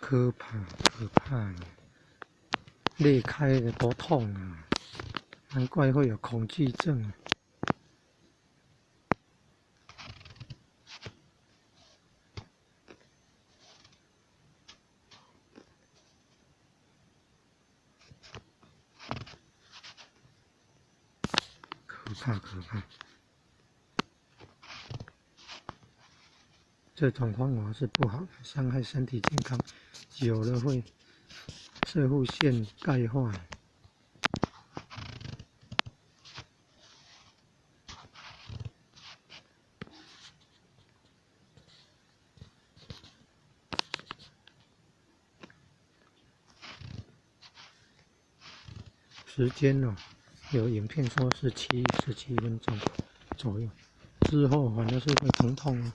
可怕可怕！裂开的多痛啊！难怪会有恐惧症啊！可怕可怕！这种方法是不好的，伤害身体健康，久了会摄护腺钙化。时间哦，有影片说是77分钟左右，之后反正是会疼痛啊。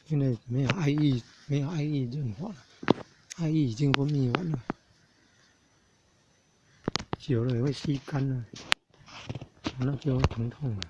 因为没有爱意，没有爱意润滑，爱意已经分泌完了，久了也会吸干了，那就会疼痛了。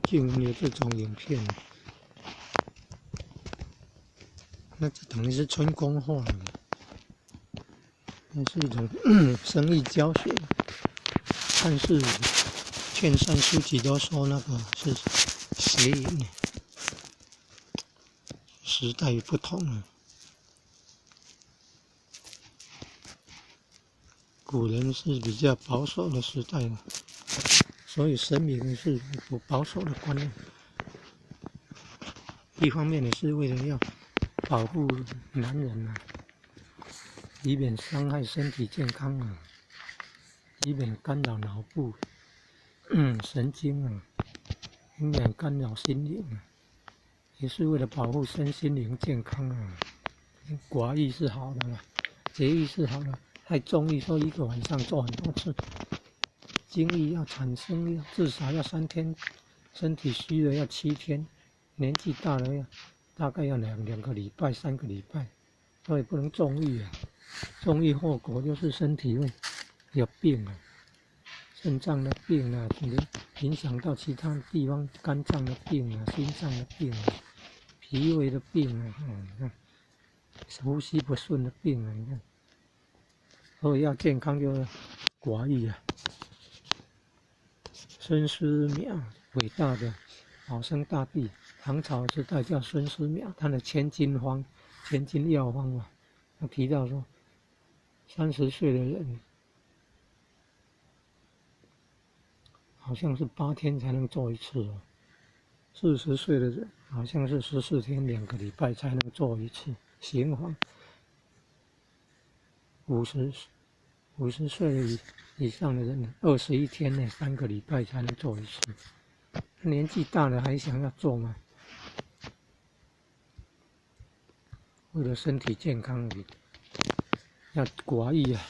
竟然有这种影片，那这等于是春宫画了，那是一种生意教学。但是券商书籍都说那个是邪淫，时代不同了，古人是比较保守的时代了。所以神明是不保守的观念，一方面也是为了要保护男人啊，以免伤害身体健康啊，以免干扰脑部神经啊，以免干扰心灵啊，也是为了保护身心灵健康啊。寡欲是好的啦，节欲是好的，太纵欲说一个晚上做很多次。精液要产生，要至少要3天，身体虚了要7天，年纪大了要大概要两个礼拜、3个礼拜，所以不能纵欲啊！纵欲后果就是身体会有病啊，肾脏的病啊，影响到其他地方，肝脏的病啊，心脏的病啊，脾胃的病啊，你看，呼吸不顺的病啊，你看，所以要健康就是寡欲啊。孙思邈，伟大的保生大帝，唐朝时代叫孙思邈，他的千金方、千金药方嘛，他提到说，30岁的人好像是8天才能做一次哦，40岁的人好像是14天2个礼拜才能做一次行房，50岁以上的人，21天内3个礼拜才能做一次。年纪大了还想要做吗？为了身体健康，要寡欲啊。